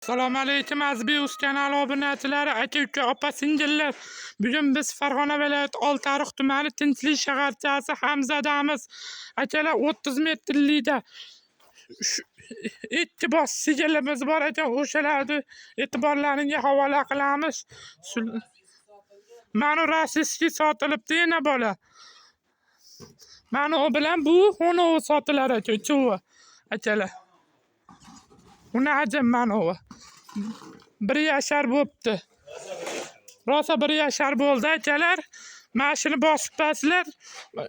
Assalomu alaykum Azbius kanali obunachilari, aka-uka, opa-singillar. Bugun biz Farg'ona viloyati Oltiariq tumani Tinchlik shaharchasi Hamzadamiz. Akalar, 30 metrlikda ikki bosh sigirimiz bor ekan, o'shalarni e'tiborlaringga havola qilamiz. Mana rossiyskiy sotilibdi yana bola. Mana u bilan bu xo'novi sotilar ekan, uchovi akalar. Uni ajab mana u. 1 yashar bo'pti. Rosa 1 yashar bo'ldi akalar. Mana shuni bosib qo'yasizlar.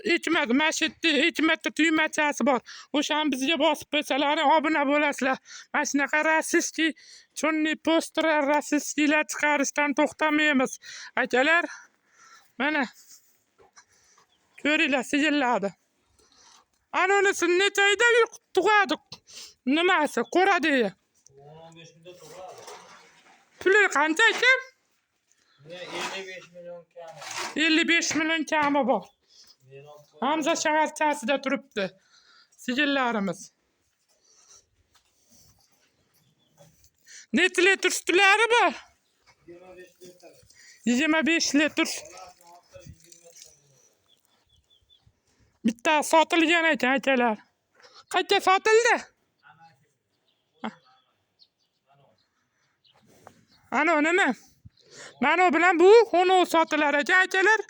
2 marta mana shu yerda 2 marta tugmachasi bor. O'shani bizga bosib qo'ysalaring obuna bo'lasizlar. Mana shunaqa rossiyskiy chunni poster rossiyskiylar chiqarishdan to'xtamaymiz. Akalar, mana ko'ringlar sigirlarni. Ana unisi necha oyda tug'adi? Nimasi? Qo'ra deya. 10-15 kunda tug'adi. Puli qancha aka? 55 million kami. 55 million kami bor. Hamza shaharchasida turibdi sigirlarimiz. Necha litr sutlari bor? 25 litr. 25 litr. Bitta sotilgan ekan akalar. Qancha sotildi? Ana nima? Mana u bilan bu xo'nov sotilar ekan akalar.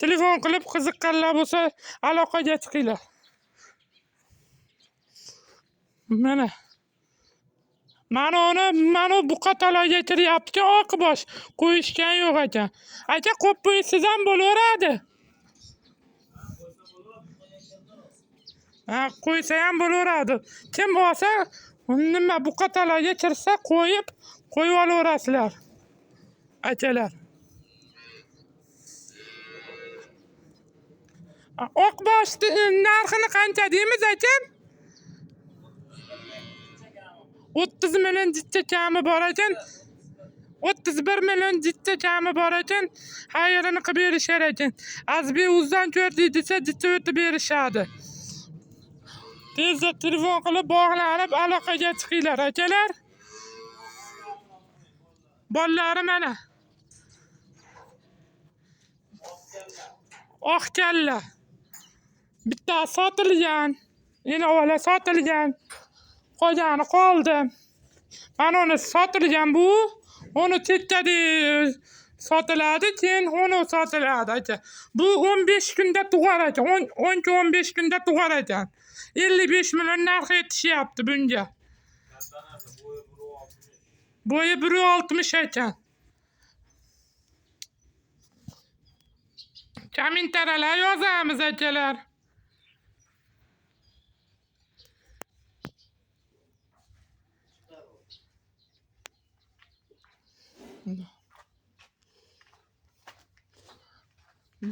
Telefon qilib qiziqqanlar bo'lsa aloqaga chiqinglar. Mana. Mana uni, mana buqa taloga kiryapti, oqbosh qo'yishgan yo'q ekan. Aka, qo'yib qo'ysiz ham bo'laveradi. Ha, qo'ysa ham bo'laveradi. Kim olsa, nima buqa taloga kirsa qo'yib, qo'yib olaverasizlar. Akalar. Oqbosh narxini qancha deymiz aka? 30 million jitta kami bor ekan. 31 million jitta kami bor ekan. Xayrini qilib berishar ekan. Azbi o'zidan ko'rdik desa jitta o'tib berishadi. Tezda telefon qilib bog'lanib aloqaga chiqinglar akalar. Bolalari mana. Oq kalla. Bitta sotilgan, yana ola sotilgan. Qolgani qoldi. Mana uni sotilgan bu. Uni chekkada sotiladi, keyin uni sotiladi aka. Bu 15 kunda tug'ar ekan. 10-15 kunda tug'ar ekan. 55 million narx yetishyapti bunga. Bo'yi 1.60 ekan. Kommentariyalar yozamiz akalar.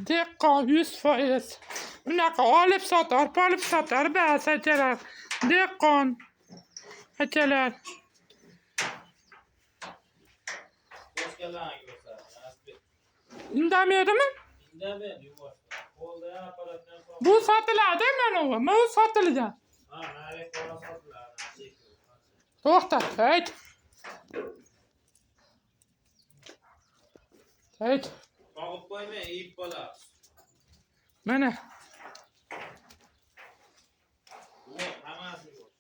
Dehqon 100%. Unaqa olib sotar, polib sotar bas akalar. Dehqon akalar. Indamaydimi? Indamaydi, yuvosh. Qo'lda ham apparatdan Bu sotiladi mana bu. Mana bu sotilgan. Ha, nari qora sotiladi. To'xta, ayt. Ayt. Sog'ib qo'ymang, yeyib qolasiz. Mana. Hammasi yo'q.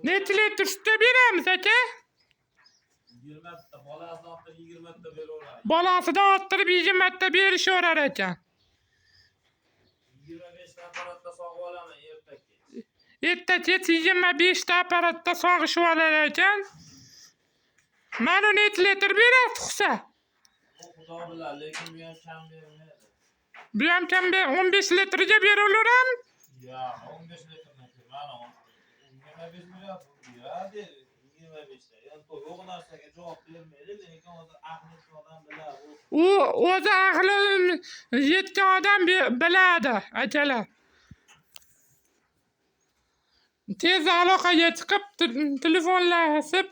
Necha litr sut beramiz aka? 20 ta, bolasidan orttirib 20 ta beraveradi. Bolasidan orttirib 20 ta berishaverar ekan. 25 ta apparatda sog'ib olaman erta kech. Erta kech 25 ta apparatda sog'ishib olar ekan. Mana necha litr beradi tug'sa? Bu xudo biladi, lekin bu ham kam bermaydi. Bu ham kam 15 litrga beraverami? Yo'q, 15 litrdan ko'p. Mana 25 million beradi, 25 ta. Endi yo'q narsaga javob bermaydi, lekin o'zi aqli odam biladi. U o'zi aqli yetgan odam biladi, akalar. Tez aloqaga chiqib, telefonlashib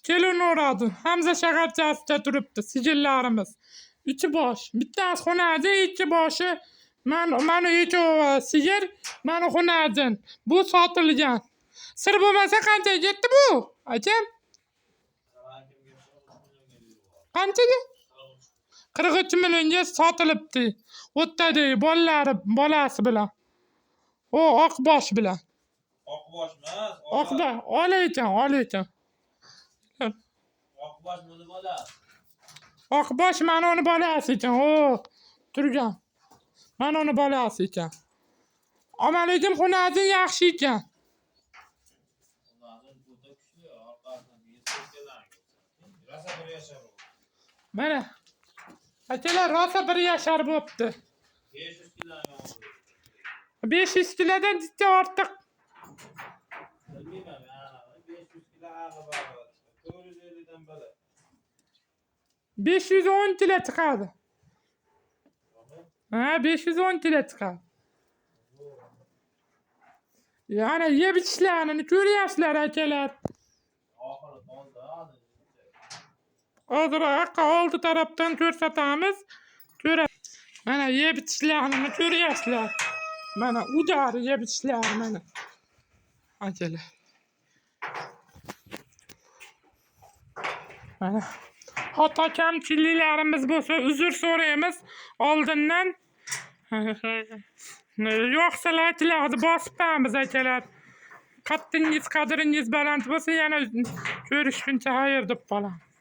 kelaveradi. Hamza shaharchasida turibdi sigirlarimiz. 3 bosh. Bittasi xonada, 2 boshi mana ikkovi sigir, mana xonadin. Bu sotilgan. Sir bo'lmasa qancha ketdi bu, akam? Qanchaga? 43 millionga sotilibdi. O'ttadi bolalari bolasi bilan. O oqbosh bilan. Oqbosh emas. Oqbosh ola ekan, ola ekan. Oqbosh buni bolasi. Oqbosh mana uni bolasi ekan. O turgan. Mana uni bolasi ekan. Ammo lekin xunajin yaxshi ekan. Ularning o'ta kuchli, orqasidan yetib. Rosa bir yashar u. Mana. Akalar, rosa bir yashar bo'pti. 500 kilodan oldi. 500 kilodan jicha ortiq. Bilmayman, men 500 kilo ag'i bor. 450 dan bala. 510 kilo chiqadi. Ha, 510 kilo chiqadi. Yana yeb ichishlarini ko'ryapsizlar, akalar. Oxiri toza hozir. Hozir aqqa oldi tarafdan ko'rsatamiz. Ko'ra. Mana yeb ichishlarini ko'ryapsizlar. Mana udar yeb ichishlari mana. Akalar. Mana xato kamchiliklarimiz bo'lsa, uzr so'raymiz oldindan. Yo'qsa layklarni bosibamiz, akalar. Qaddingiz, qadringiz baland bo'lsa, yana ko'rishguncha xayr deb qolamiz.